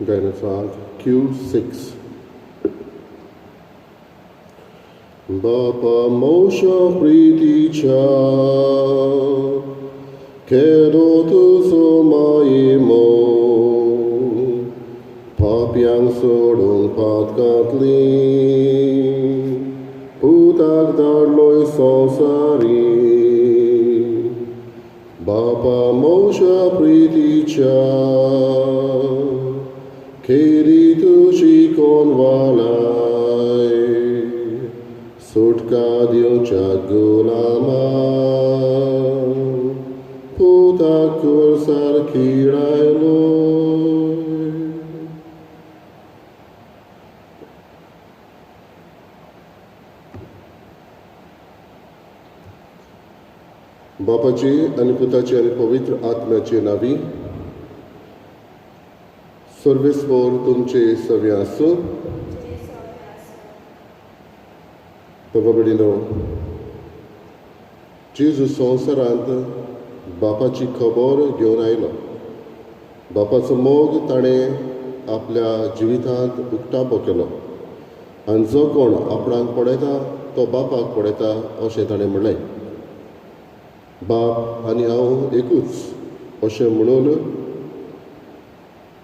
गायनाचो आंक Q6. बापा मोशा प्रितीच्या केलो तुजो मायेमो पापयांक सोडूंक पातकांतली पुताक धाडलोय संवसारी. बापा मोशा प्रितीच्या केली तुजी कोण वालाय सुटका दिवच्या गुलामा पुताक कुर्सार खिळायलो. बापाची आनी पुताची आनी पवित्र आत्म्याची नावी. सर्वेस्पर तुमचे सवे आसूं. बाबा भयणीनो, जेजू संवसारांत बापाची खबर घेवन आयलो. बापाचो मोग ताणें आपल्या जिवितांत उक्तापो केलो आनी जो कोण आपणाक पळयता तो बापाक पळयता अशें ताणें म्हणलें. बाप आनी हांव एकूच अशें म्हणून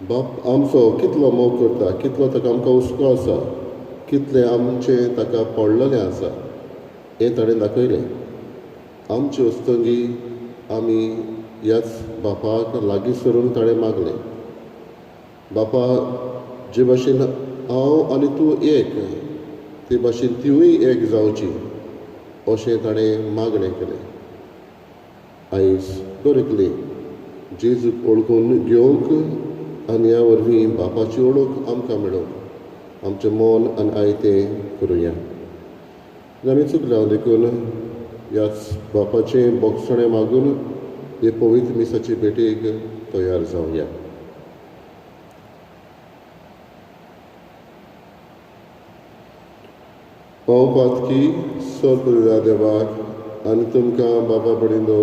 बाप आमचो कितलो मोग करता, कितलो ताका आमकां हुस्को आसा, कितलें आमचें ताका पडलेलें आसा हें ताणें दाखयलें. आमची वस्तंगी आमी ह्याच बापाक लागीं सरून ताणें मागलें, बापा जे भाशेन हांव आनी तूं एक ते भाशेन तिवूय एक जावची अशें ताणें मागणें केलें. आयज दर एकली जेजूक वळखून घेवंक आनी ह्या वरवीं बापाची वळख आमकां मेळोवंक आमचें मन आनी आयतें करुया. आमी चुकल्या देखून ह्याच बापाचें बोगसणें मागून हे पवित्र मिसाचे भेटेक तयार जावया. हांव पातकी सर्व देवाक आनी तुमकां बाबा भयणीनो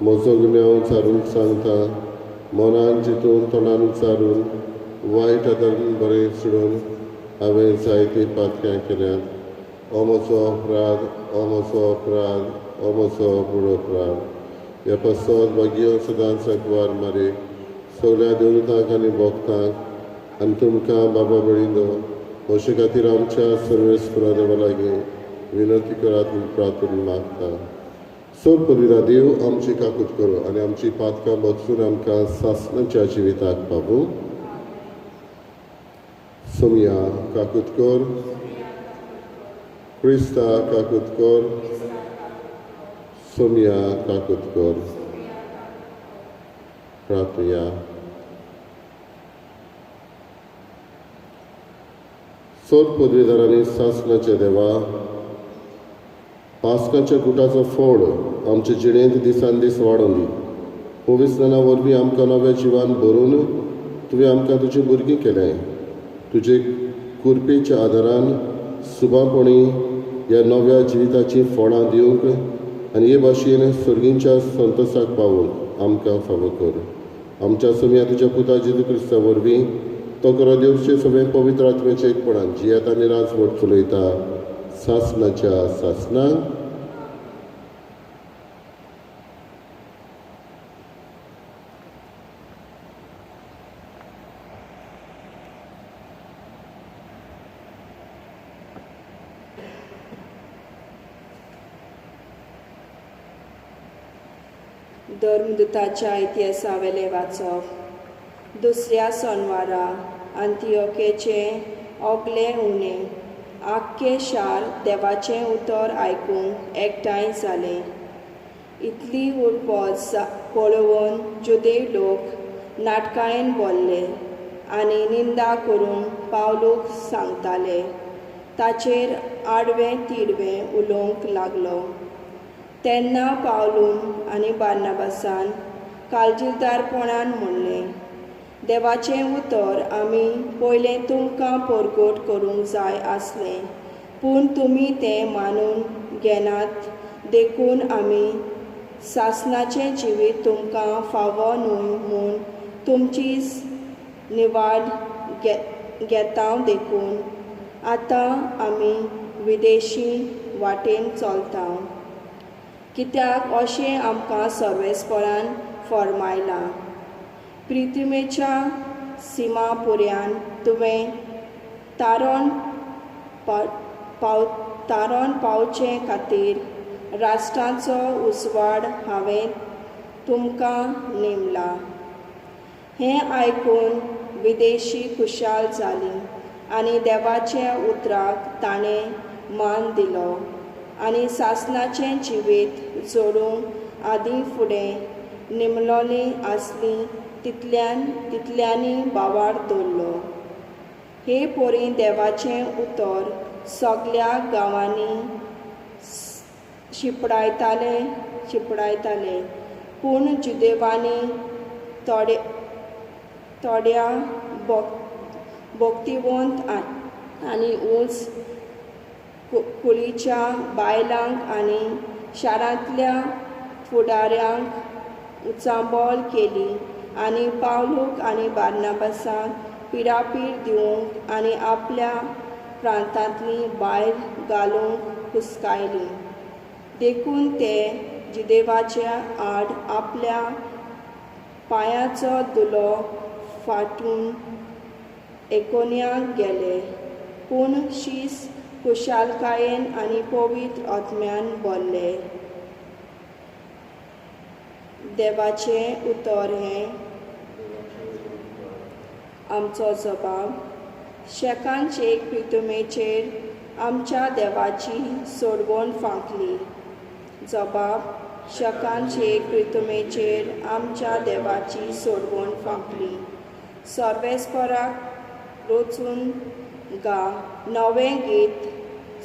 म्हजो गुन्यांव चारून सांगता. मनान चिंतून तोंडान चारून वायट आदारून बरें सोडून हांवें जायतीं पातक्यां केल्यात. हो म्हजो अपराध, हो म्हजो अपराध, हो म्हजो व्हड अपराध. ह्या पासत भाग्य सदांच सांकवार मारे सगळ्या देवतांक आनी भक्तांक आनी तुमकां बाबा भयणीनो म्हजे खातीर आमच्या सर्वेस्परा देवा लागीं विनंती करात म्हूण प्रार्थना मागता. सोड पवित्र देव आमची काकूत करूं आनी आमची पातकां बगसून आमकां सासणाच्या जिविताक पावूं. सोमया काकूत कर, क्रिस्ता काकूत कर, सोमया काकूत कर. प्रार्थया. सोद पदवीदारांनी सासणाच्या देवा पास्काच्या गुटाचो फोड आमचे जिणेंत दिसान दीस वाडोवन दी. पवित्रना वरवीं आमकां नव्या जिवान भरून तुवें आमकां तुजी भुरगीं केल्याय. तुजे कुरपेच्या आदारान सुबापणी ह्या नव्या जिविताचीं फळां दिवंक आनी हे भाशेन सर्गींच्या संतोसाक पावोवंक आमकां फावो कर. आमच्या सोमया तुज्या पुता जेजू क्रिस्ता वरवीं तो करो देवचे सगळें पवित्र आत्म्याच्या एकपणान जियेता आनी राजवट चलयता सासणाच्या सासणाक. धर्मदूताच्या इतिहासावेलें वाचप. दुसऱ्या सोनवारा अंतियोकेचे ओगले उणें आख्खें शार देवाचें उतर आयकूंक एकठांय जालें. इतली उरपज पळोवन जुदेव लोक नाटकायेन बोल्ले आनी निंदा करूंक पावलूक सांगताले. ताचेर आडवें तिडवें उलोवंक लागलो. तेन्ना पावलून आनी बार्नाबासान काळजीदारपणान म्हणलें, देवाचें उतर आमी पयलें तुमकां परगट करूंक जाय आसलें, पूण तुमी तें मानून घेनात देखून आमी सासणाचें जिवीत तुमकां फावो न्हय म्हूण तुमची निवाड घेतांव देखून आतां आमी विदेशी वाटेन चलता, कित्याक अशें आमकां सर्वेस्परान फर्मायलां. प्रिथ्वीच्या सिमा पुऱ्यान तुवें तारण तारण पावचे खातीर राष्ट्रांचो उजवाड हांवें तुमकां नेमला. हें आयकून विदेशी खुशाल जाली आनी देवाच्या उतराक ताणें मान दिलो आनी सासणाचें जिवीत जोडूंक आदीं फुडें निमलोलीं आसलीं तितल्यान तितल्यांनी बावार दवरलो. हे पोरी देवाचें उतर सगल्या गांवांनी शिंपडायताले शिंपडायताले पूण जुदेवांनी थोडे थोड्या भक्तिवंत आनी उंच कुळीच्या बायलांक आनी शारांतल्या फुडाऱ्यांक उचांबळ केली आनी पावलूक आनी बार्नाबासाक पिडापीड दिवंक आनी आपल्या प्रांतांतली भायर घालूंक हुस्कायली. देखून ते जुदेवाच्या आड आपल्या पांयाचो दुलो फाटून एकोन्याक गेले, पूण शीस खुशालकायेन आनी पवित्र आत्म्यान भरले. देवाचें उतर हें आमचो जबाब. शेकान शेक प्रितुमेचेर आमच्या देवाची सोडवण फांकली. जबाब. शेकान शेक प्रितुमेचेर आमच्या देवाची सोडवण फांकली. सर्वेस्पराक रचून गा नवें गीत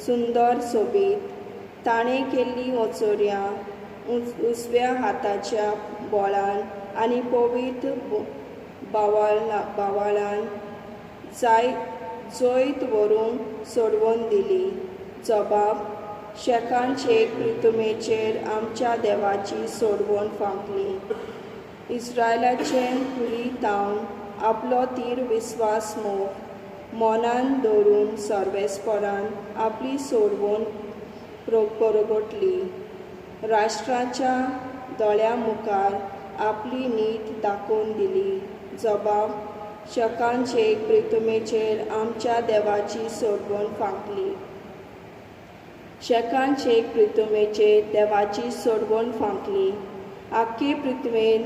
सुंदर सोबीत, ताणें केल्ली वचोर्या उजव्या हाताच्या बोळान आनी पवित्र बावाळान जाय जैत व्हरूंक सोडवून दिली. जबाब. शेकान शेक प्रितुमेचेर आमच्या देवाची सोडवण फांकली. इस्रायलाचे कुली तावन आपलो तीर विस्वास मोग मनान दवरून सर्वेस्परान आपली सोडवण परगटली. राष्ट्राच्या दोळ्यां मुखार आपली नीत दाखोवन दिली. जबाब. शकान शेक प्रितुमेचेर आमच्या देवाची सोडवण फांकली. शेकान शेक प्रितुमेचेर देवाची सोडवण फांकली. आख्खे पृथ्वेन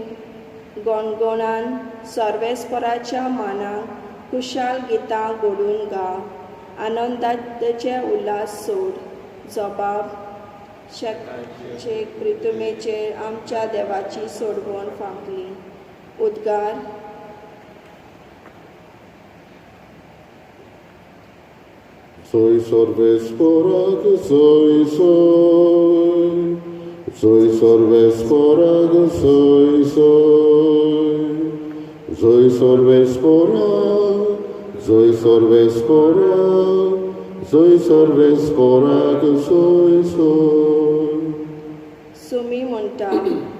गणगणान सर्वेस्पराच्या मानाक खुशाल गितां घडून गा, आनंदाचे उल्हास सोड. जबाब. शेक प्रितुमेचेर आमच्या देवाची सोडवण फांकली. उद्गार. Soy सर्वेस्पराक soy soy, soy सर्वेस्पराक soy soy, soy सर्वेस्पराक soy सर्वेस्पराक soy सर्वेस्पराक soy soy. Sumi म्हणटा,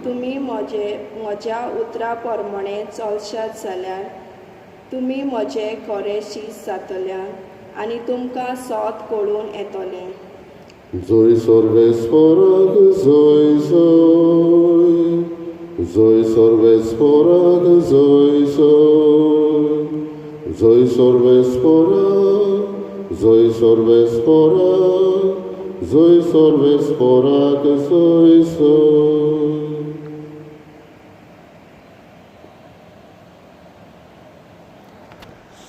तुमी म्हजे म्हज्या उतरा प्रमाणें चलशात जाल्यार तुमी म्हजे खरे शीस जातल्या आनी तुमकां सोद कळून येतलें. जोय सर्वेस्पराक जोय जोय, जोय सर्वेस्पराक जोय जोय, जोय सर्वेस्पराक जोय सर्वेस्पराक जोय सर्वेस्पराक जोय जोय.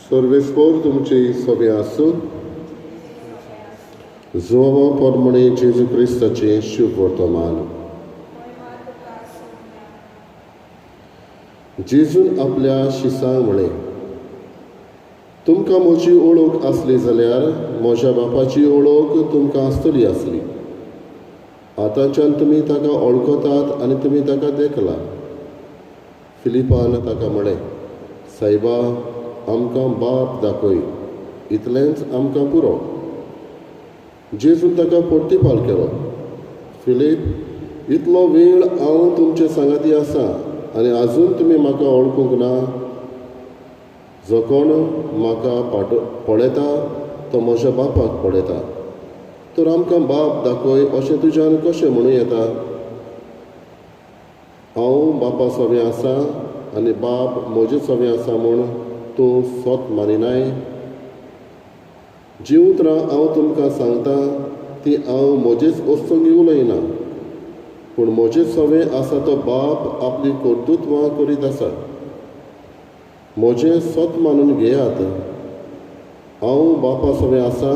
सर्वेस्पर तुमचे सगळे आसूं. जुवां परमणे जेजू क्रिस्ताचें शुभ वर्तमान. जेजून आपल्या शिसांक म्हळें, तुमकां म्हजी ओळख आसली जाल्यार म्हज्या बापाची ओळख तुमकां आसतली आसली. आतांच्यान तुमी ताका वळखतात आनी तुमी ताका देखला. फिलिपान ताका म्हळें, सायबा, आमकां बाप दाखय, इतलेंच आमकां पुरो. जेजून ताका प्रतिपाल केलो, फिलीप, इतलो वेळ हांव तुमचे सांगाती आसा आनी आजून तुमी म्हाका वळखूंक ना. जो कोण म्हाका पळयता तो म्हज्या बापाक पळयता. तर आमकां बाप दाखय अशें तुज्यान कशें म्हणूं येता? हांव बापा सवें आसा आनी बाप म्हजे सवें आसा म्हूण तूं सोत मानिनाय? जीं उतरां हांव तुमकां सांगता ती हांव म्हजेच वस्तूंनी उलयना, पूण म्हजे सवें आसा तो बाप आपली कर्तृत्वां करीत आसा. म्हजें सत मानून घेयात, हांव बापा सवें आसा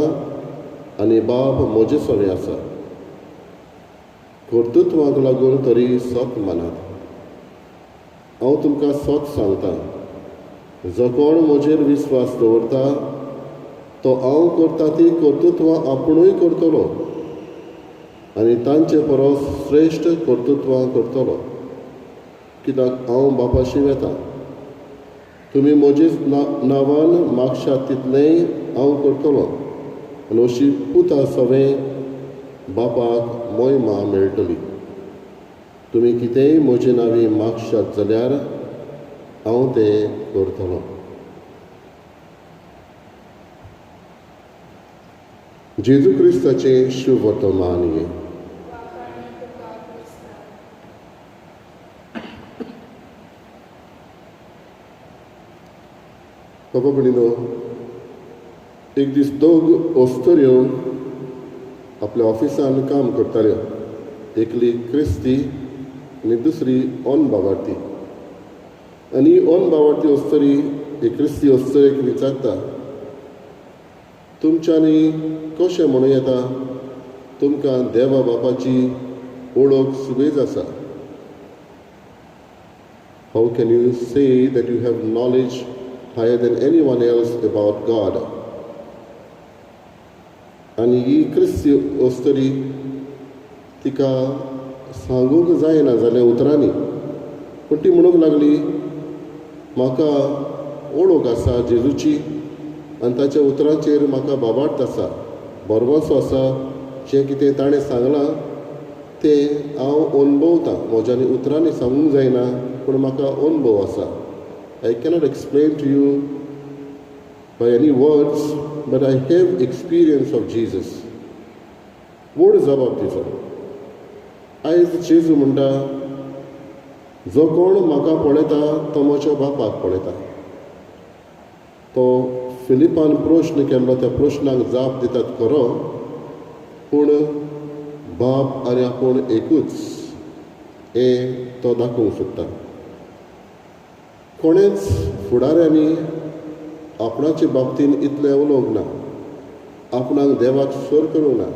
आनी बाप म्हजे सवें आसा. कर्तृत्वाक लागून तरी सत मानात. हांव तुमकां सत सांगता, जो कोण म्हजेर विस्वास दवरता तो हांव करता ती कर्तृत्वां आपुणूय करतलो आनी तांचे परस श्रेश्ठ कर्तृत्वां करतलो, कित्याक हांव बापाशी वेता. तुमी म्हजेच नांवान मागशात तितलेंय हांव करतलो आनी अशी पुता सवें बापाक मोहिमा मेळटली. तुमी कितेंय म्हजे नांवी मागशात जाल्यार हांव तें करतलो. जेजू क्रिस्ताचें शुभवर्तमान हें. बाबा भयणीनो, एक दीस दोग अस्तुऱ्यो आपल्या ऑफिसान काम करताल्यो. एकली क्रिस्ती आनी दुसरी ऑन बाबार्थी. आनी ऑन बाबार्थी अस्तुरी एक क्रिस्ती अस्तुरेक विचारता, तुमच्यांनी कशें म्हणूं येता तुमकां देवा बापाची ओळख सुबेज आसा? How can you say that you have knowledge higher than anyone else about God? आनी ही क्रिस्ती अस्तुरी तिका सांगूंक जायना जालें उतरांनी, पूण ती म्हणूंक लागली, म्हाका ओळख आसा जेजूची आनी ताच्या उतरांचेर म्हाका बाबार्थ आसा, भरवंसो आसा. जें कितें ताणें सांगलां तें हांव अणभवतां. म्हज्यानी उतरांनी सांगूंक जायना, पूण म्हाका अणभव आसा. I cannot explain to you by any words, but I have experience of Jesus. व्हड जबाब तिचो. आयज जेजू म्हणटा, जो कोण म्हाका पळयता तो म्हज्या बापाक पळयता. तो फिलिपान प्रश्न केल्लो त्या प्रश्नाक जाप दितात खरो, पूण बाप आनी आपूण एकूच हें तो दाखोवंक सोदता. कोणेच फुडाऱ्यांनी आपणाचे बाबतीन इतलें उलोवंक ना, आपणाक देवाक सर करूंक ना.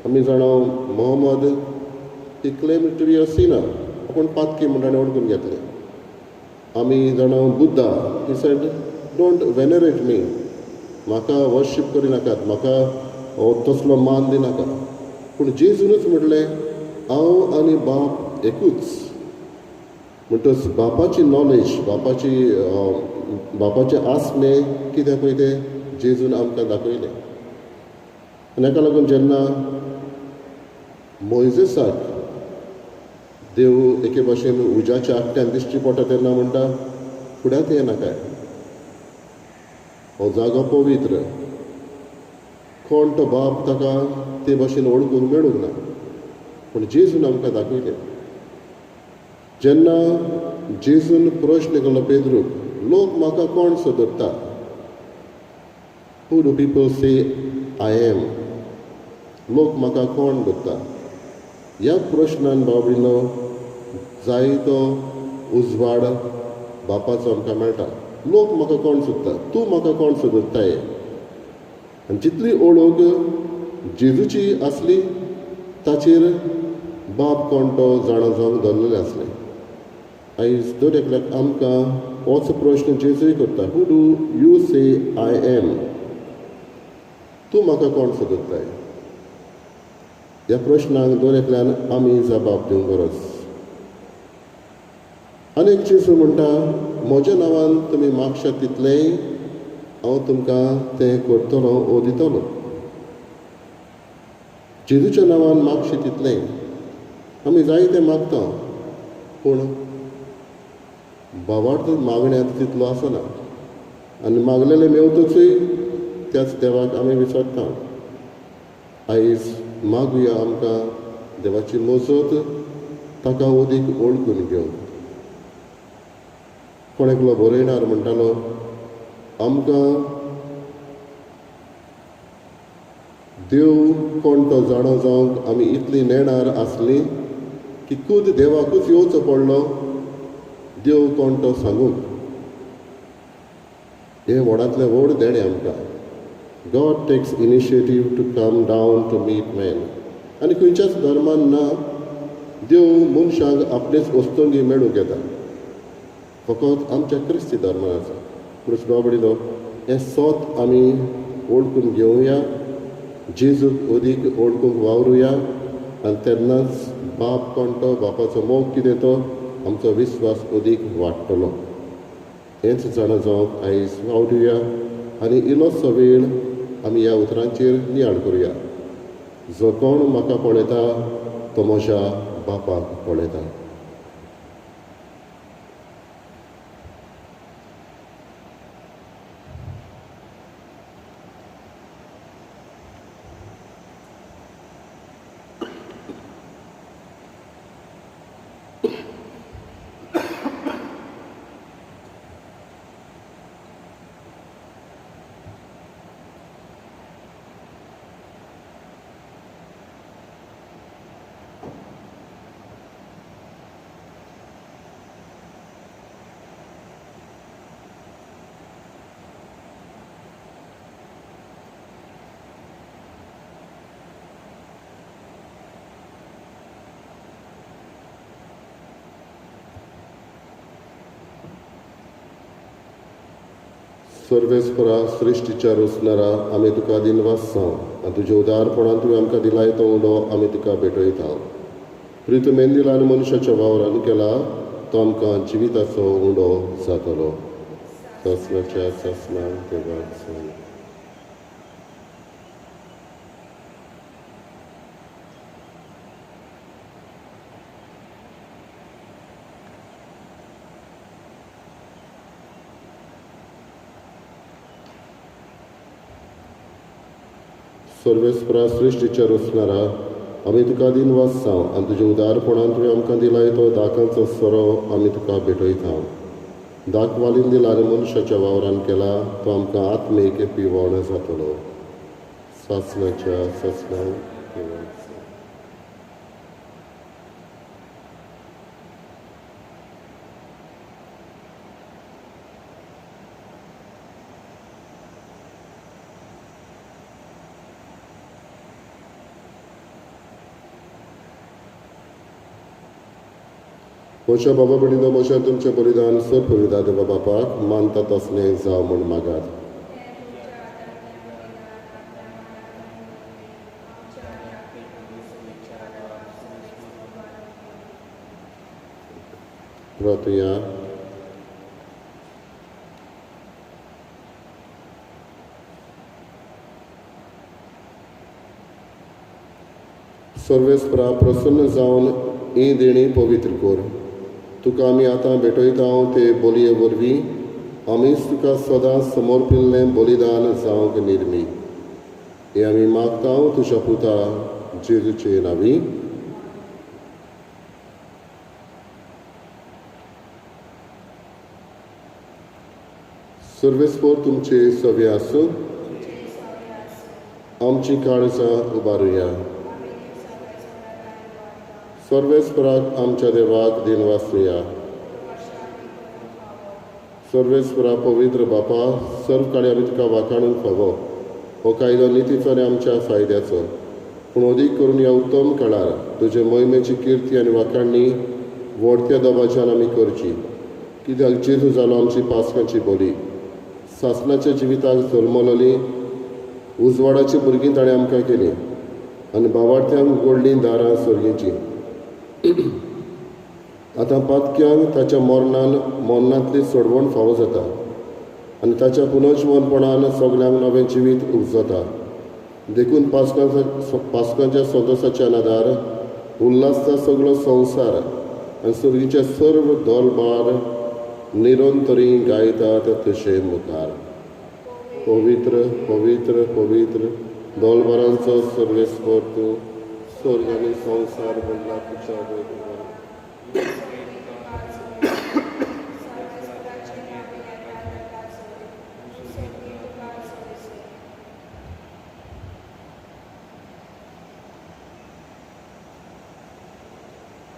आमी जाणा Muhammad he claim to be a sinner, आपूण पातकी म्हण ताणें वळखून घेतलें. आमी जाणा Buddha he said don't venerate me, म्हाका वर्शीप करिनाकात, म्हाका तसलो मान दिनाकात. पूण जेजूनच म्हटलें, हांव आनी बाप एकूच. म्हणटच बापाची नॉलेज, बापाचें आसणें कितें पळय तें जेजून आमकां दाखयलें. आनी हाका लागून जेन्ना मोयजेसाक देव एके भाशेन उज्याच्या आकट्यान दिश्टी पडटा तेन्ना म्हणटा, फुड्यांत येनाकाय, हो जागो पवित्र. कोण तो बाप ताका ते भाशेन वळखूंक मेळूंक ना, पूण जेजून आमकां दाखयलें. जेन्ना जेजून प्रश्न केलो पेद्रूक, लोक म्हाका कोण सो धरता? Who do people say I am? लोक म्हाका कोण धरता? ह्या प्रश्नान बाबडिनो जायतो उजवाड बापाचो आमकां मेळटा. लोक म्हाका कोण सोदता, तूं म्हाका कोण सो धरताय? आनी जितली ओळख जेजूची आसली ताचेर बाप कोण तो जाणा जावंक धरलेलें आसलें. आयज दर एकल्याक आमकां होच प्रश्न जेजूय करता, who do you say I am? तूं म्हाका कोण सो धरताय? ह्या प्रश्नाक दर एकल्यान आमी जबाब दिवंक गरज. आनी एक जेजू म्हणटा, म्हज्या नांवान तुमी मागशात तितलेंय हांव तुमकां तें करतलो ओ दितलो. जेजूच्या नांवान मागशें तितलेंय आमी जायतें मागता, पूण भावार्थ मागण्यांत तितलो आसना. आनी मागलेलें मेवतकूय त्याच देवाक आमी विसरता. आयज मागुया आमकां देवाची मजत, ताका अदीक वळखून घेवंक. कोण एकलो बरयणार म्हणटालो, आमकां देव कोण तो जाणा जावंक आमी इतली नेणार आसली की खूद देवाकूच येवचो पडलो देव कोण तो सांगूंक. हें व्हडांतलें व्हड देणें आमकां. God takes initiative to come down to meet man. आनी खंयच्याच धर्मान ना देव मनशांक आपलेच वस्तुंगी मेळूंक येता, फकत आमच्या क्रिस्ती धर्मान आसा. म्हणून बाबडिलो हें सोत आमी वळखून घेवया, जेजूक अदीक वळखूंक वावरुया आनी तेन्नाच बाप कोण तो, बापाचो मोग कितें तो, आमचो विस्वास अदीक वाडटलो. हेंच जाणा जावंक आयज वावरुया आनी इल्लोसो वेळ आमी ह्या उतरांचेर नियाळ करुया. जो कोण म्हाका पळयता तो म्हज्या बापाक पळयता. सर्वेस्परा सृश्टीच्या रचणारा, आमी तुका दिनवास आनी तुज्या उदारपणान तुवें आमकां दिलाय तो उंडो आमी तुका भेटयता. प्रितमेन दिला आनी मनशाच्या वावरान केला तो आमकां जिविताचो उंडो जातलो. सासणाच्या सासणाक देवाक सांग. सर्वेस्परा सृश्टीच्या रचणारा, आमी तुका दिनवास आनी तुज्या उदारपणान तुवें आमकां दिलाय तो दाकांचो सोरो आमी तुका भेटयता. दाक वालीन दिला आनी मनशाच्या वावरान केला तो आमकां आत्मीक पिवण जातलो. सासणाच्या सासणाक देवाक. म्हज्या बाबा भयणीनो, म्हज्या तुमचें बलिदान सर बलिदान देवा बापाक मानता तसलें जावं म्हूण मागात. प्रार्थुया. सर्वेस्परा प्रसन्न जावन ही देणी पवित्र कर. तुका आमी आतां भेटयता ते बोलये वरवीं आमीच तुका सदां समर्पिल्लें बलिदान जावंक निर्मी. हें आमी मागता तुज्या पुता जेजूचे नांवी. सर्वेस्पर तुमचे सवे आसूं. आमची काळजां उबारुया. सर्वेस्पराक आमच्या देवाक दिनवासुया. सर्वेस्परा पवित्र बापा, सर्व काळी आमी तुका वाखाणूंक फावो. हो कायदो नितीचो आनी आमच्या फायद्याचो, पूण अदीक करून ह्या उत्तम काळार तुजे मोहिमेची किर्ती आनी वाखाणणी व्हडत्या दबाज्यान आमी करची. कित्याक जेजू जालो आमची पासकांची बोली, सासणाच्या जिविताक जल्मलोली उजवाडाची भुरगीं ताणें आमकां केली आनी बावार्थ्यांक उगडलीं दारां सर्गीचीं. आतां पातक्यांक ताच्या मरणान मरणांतली सोडवण फावो जाता आनी ताच्या पुनर्जिवनपणान सगल्यांक नवें जिवीत उपजता. देखून पास्कांच्या संतोसाच्या नादार उल्हासता सगळो संवसार आनी सर्गीचे सर्व दलबार निरंतरी गायतात तुजे मुखार. पवित्र पवित्र पवित्र दोलबरांचो सर्वेस्पर तूं, स्वर्ग आनी संवसार भरला तुज्या वैभवान.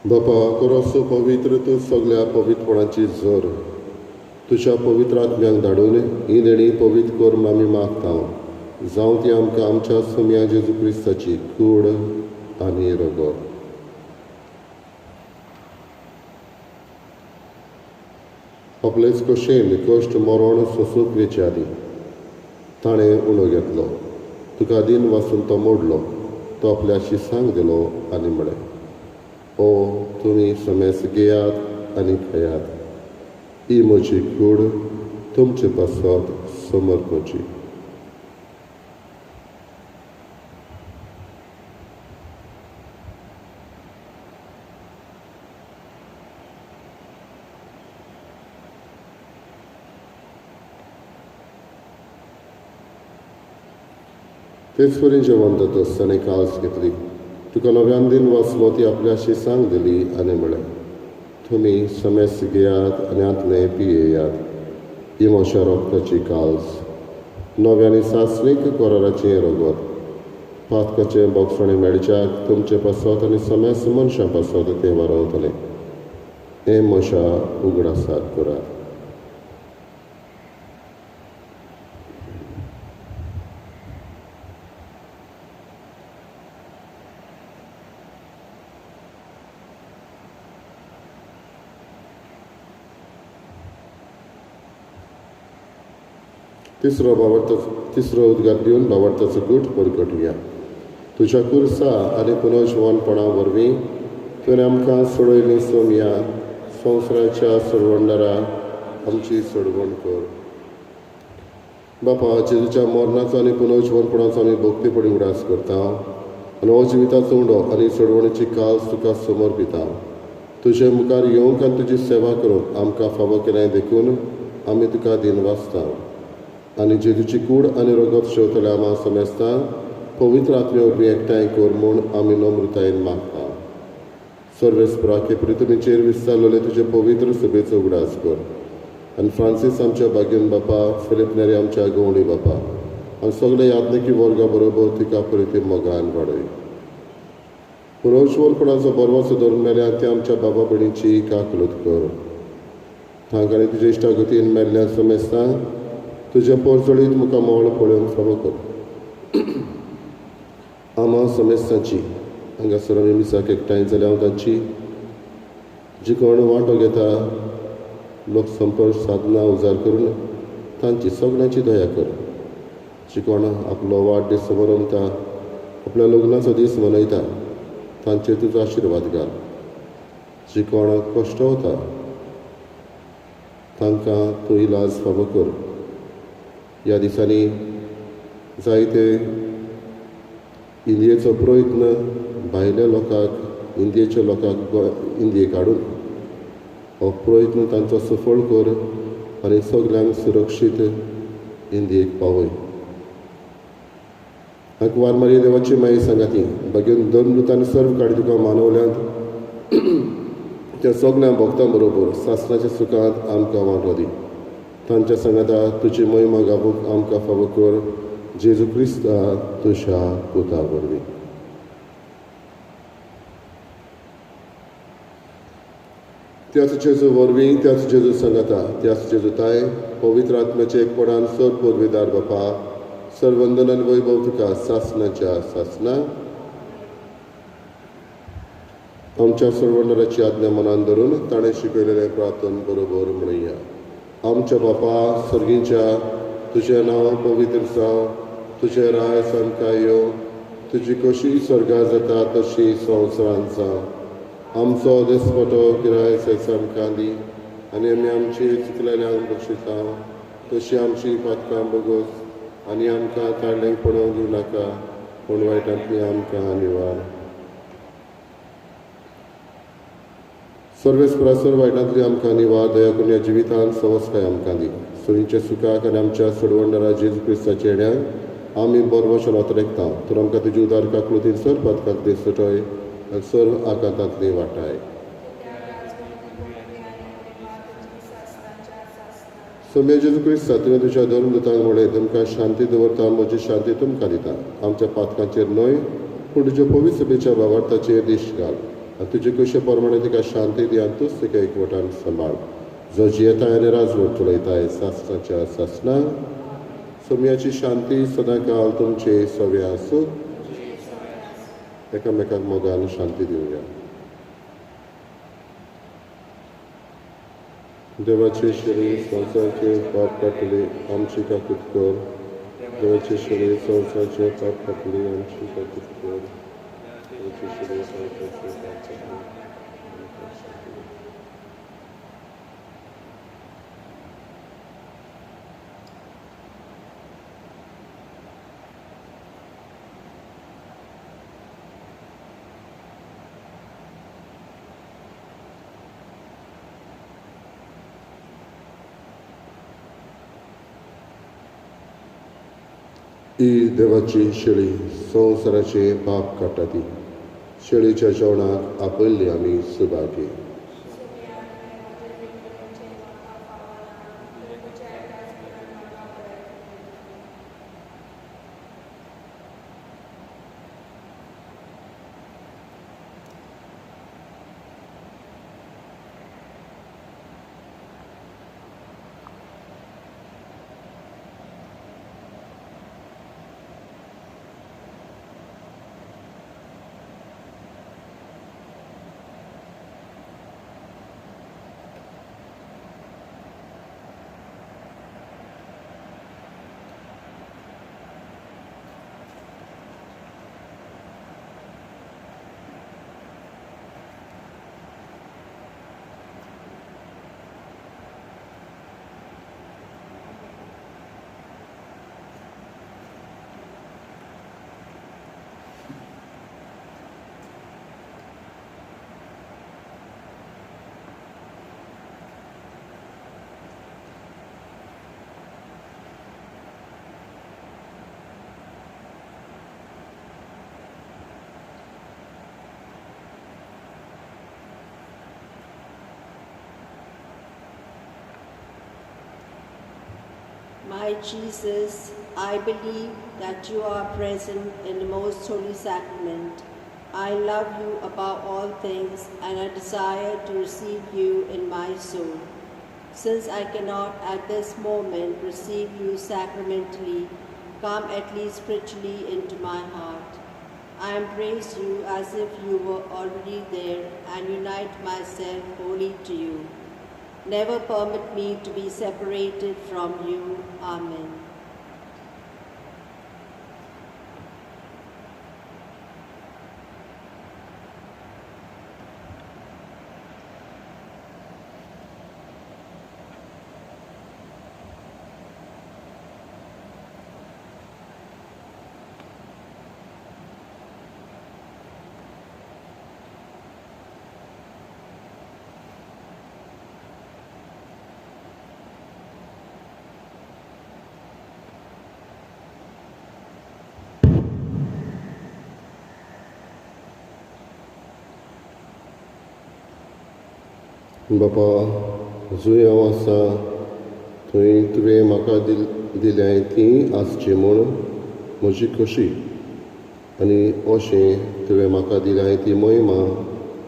बापा कोरोसो पवित्र तूं सगळ्या पवित्रपणाची झर, तुज्या पवित्र आत्म्यांक धाडून ही देणी पवित्र कर म्हूण आमी मागता. जावं ती आमकां आमच्या सोम्या जेजू क्रिस्ताची कूड आनी रगत. आपलेच कशेन कश्ट मरण सोंसूंक वेचे आदीं ताणें उणो घेतलो, तुका दिन वासून तो मोडलो, तो आपल्या शिसांक दिलो आनी म्हळें, ओ तुमी समेस घेयात आनी खायात, ही म्हजी कूड तुमचे पासत समर्पची. तेच परी जेवण जातच ताणें काळज घेतली, तुका नव्यान दिन वाचलो, ती आपल्या शिसांक दिली आनी म्हळें, तुमी समेस घेयात आनी हांतलें पियेयात, ही म्हज्या रोगताची काळज, नव्या आनी सासणीक कराराचें रगत, पातकाचें बोगसणें मेळच्याक तुमचे पासत आनी समेस मनशां पासत तें वारवतलें. हें म्हज्या उगडासाक करात. तिसरो तिसरो उद्गार दिवन भावार्थाचो गूट परगटुया. तुज्या कुर्सा आनी पुनर्जिवनपणा वरवीं तुवें आमकां सोडयली सोमया, संवसाराच्या सोडवणदारा आमची सोडवण कर. बापा, जेजूच्या मरणाचो आनी पुनर्जिवनपणाचो आमी भक्तीपणी उडास करता आनी हो जिविताचो उंडो आनी सोडवणेची काज तुका समर्पिता. तुजे मुखार येवंक आनी तुजी सेवा करूंक आमकां फावो केलें देखून आमी तुका दिन वाचता. आनी जेजूची कूड आनी रगत शेवतल्या आमा समेस्ता पवित्र आत्मे वरवीं एकठांय कर म्हूण आमी नम्रतायेन मागता. सर्वेस्परा के पृथ्वीचेर विस्तारलेले तुजे पवित्र सभेचो उगडास कर आनी फ्रांसीस आमच्या बागेन बापा, फिलीप नेरी आमच्या गवणी बापा आनी सगळे याज्ञिकी वर्गा बरोबर तिका परिती मोगान वाडय. पुनर्जिवनपणाचो बरवाचो धरून मेल्या ते आमच्या बाबा भयणीची काकलूत कर. तांकां तुज्या इश्टागतीन मेल्ल्या समेस्तांक तुजें पोरजळीत मुखार मोळ पळोवंक फावो कर. आमा समेस्तांची हांगासर आमी मिसाक एकठांय जाल्या हांव तांची जी कोण वांटो घेता लोक संपर्क साधना उजार करून तांची सगळ्यांची दया कर. जी कोण आपलो वाडदीस समरंभता, आपल्या लग्नाचो दीस मनयता तांचेर तुजो आशिर्वाद घाल. जी कोणाक कश्ट वता तांकां तूं इलाज फावो कर. ह्या दिसांनी जायते इंदियेचो प्रयत्न भायल्या लोकांक, इंदियेच्या लोकांक इंदियेक हाडून हो प्रयत्न तांचो सफळ कर आनी सगल्यांक सुरक्षीत इंदियेक पावय. आंकवार मारिया देवाची माई सांगाती बागेन धर्मदूत आनी सर्व काडी तुका मानवल्यांत त्या सगल्या भक्तां बरोबर सासणाच्या सुखांत आमकां वांटो दी. तांच्या सांगाता तुजी महिमा गावूंक आमकां फावो कर, जेजू क्रिस्ता तुज्या पुता वरवीं. त्याच जेजू वरवीं, त्याच जेजू सांगाता, त्याच जेजू ताय पवित्र आत्म्याचे एकपणान सर पदवीदार बापा, सर्वंदन आनी वैभव तुका सासणाच्या सासणा. आमच्या सर्वंदराची आज्ञा मनान धरून ताणें शिकयलेलें प्रार्थन बरोबर म्हणया. आमच्या बापा सर्गीच्या, तुजें नांव पवित्र जावं, तुजें राज आमकां येवं, तुजी कशी स्वर्गार जाता तशी संवसारांत जावं. आमचो दिसपटो गिराय सैस आमकां दी आनी आमी आमची चुकलेल्यांक बक्षिता तशी आमची पातकां बगोस आनी आमकां ताळ्यांक पडोवंक दिवं नाका, पूण वायटांतली आमकां निवार. सर्वेस्परा सर्व वायटांतली आमकां निवार दया करून ह्या जिवितांत सवस्काय आमकां दी. सुरींच्या सुखाक आनी आमच्या सोडवणदारा जेजू क्रिस्ताच्या येण्याक आमी बरवशन अतरेकता. तर आमकां तुजी उदार काकलुतीन सर पातकांतली सुटय आनी सर्व आकांतांतली वाटाय. सोम्या जेजू क्रिस्ता, तुवें तुज्या धर्मदूतांक म्हणलें, तुमकां शांती दवरता, म्हजी शांती तुमकां दिता. आमच्या पातकांचेर न्हय पूण तुज्या पवित्र सभेच्या भावार्थाचेर दिश्ट घाल आनी तुजे कशे प्रमाणे तिका शांती दी आनी तूच तिका एकवटान सांबाळ, जो जियेताय आनी राजवट चलयताय सासणाच्या सासणां. सोम्याची शांती सदांकाल तुमचे सवे आसूं. एकामेकाक मोगान शांती दिवया. देवाचे शरीर संवसाराचे पाप काडटले आमची काकूत कर. देवाचे शरीर संवसाराचे पाप काडटले आमची काकूत कर. देवाचे शरीर संवसाराचे पाप काडटले. ही देवाची शेळी संवसाराचे पाप काडटा ती शेळीच्या जेवणाक आपयल्ली आमी Subhagi. My Jesus, I believe that you are present in the most holy sacrament. I love you above all things, and I desire to receive you in my soul. Since I cannot at this moment receive you sacramentally, come at least spiritually into my heart. I embrace you as if you were already there and unite myself wholly to you. Never permit me to be separated from you. Amen. बापा, जंय हांव आसा थंय तुवें म्हाका दिल्याय ती आसची म्हूण म्हजी खोशी, आनी अशें तुवें म्हाका दिल्याय ती महिमा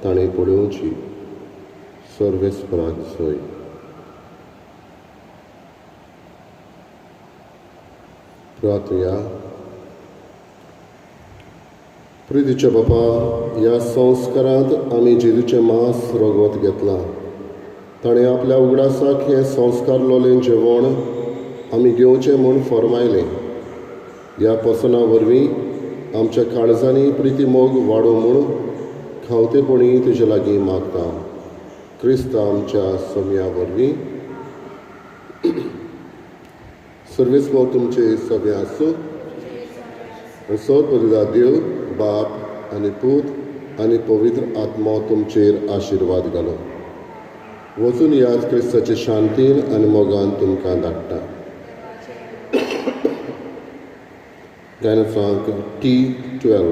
ताणें पळोवची. सर्वेस्पराक जय. प्रार्थया. प्रितीच्या बापा, ह्या संस्कारांत आमी जेजूचें मांस रगत घेतलां. ताणें आपल्या उगडासाक हें संस्कार लोलें जेवण आमी घेवचें म्हूण फर्मायलें. ह्या पसना वरवीं आमच्या काळजांनी प्रिती मोग वाडो म्हूण खावतेपणी तुजे लागीं मागता. क्रिस्त आमच्या सोम्या वरवीं. सर्वेस्पर तुमचे सगळे आसूं. सत देव बाप आनी पूत आनी पवित्र आत्मो तुमचेर आशिर्वाद घालो. वचून याद क्रिस्ताचे शांतीन आनी मोगान तुमकां धाडटा. गायन सांग T12.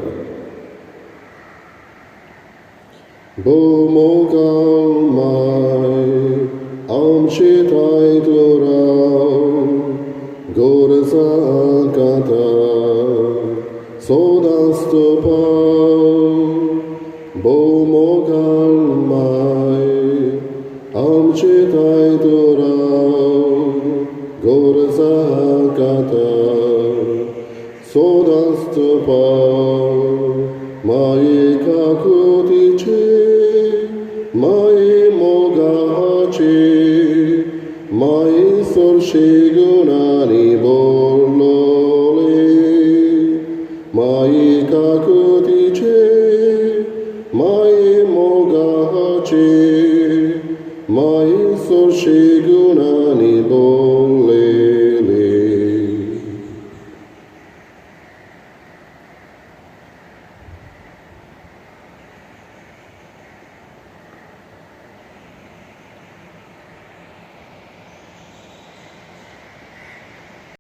भोव माय आमचे ठांय तूं राव, गोरसां कांता सदांच तूं पाव. भोव मोगाळ माय आमचे ठांय तूं राव, गोरसां कांता सदांच तूं पाव. माये काकुतीचे, माये मोगाचे, माये सोरशे गुणांनी भरलोले. माये काकुतीचे, माये मोगाचे,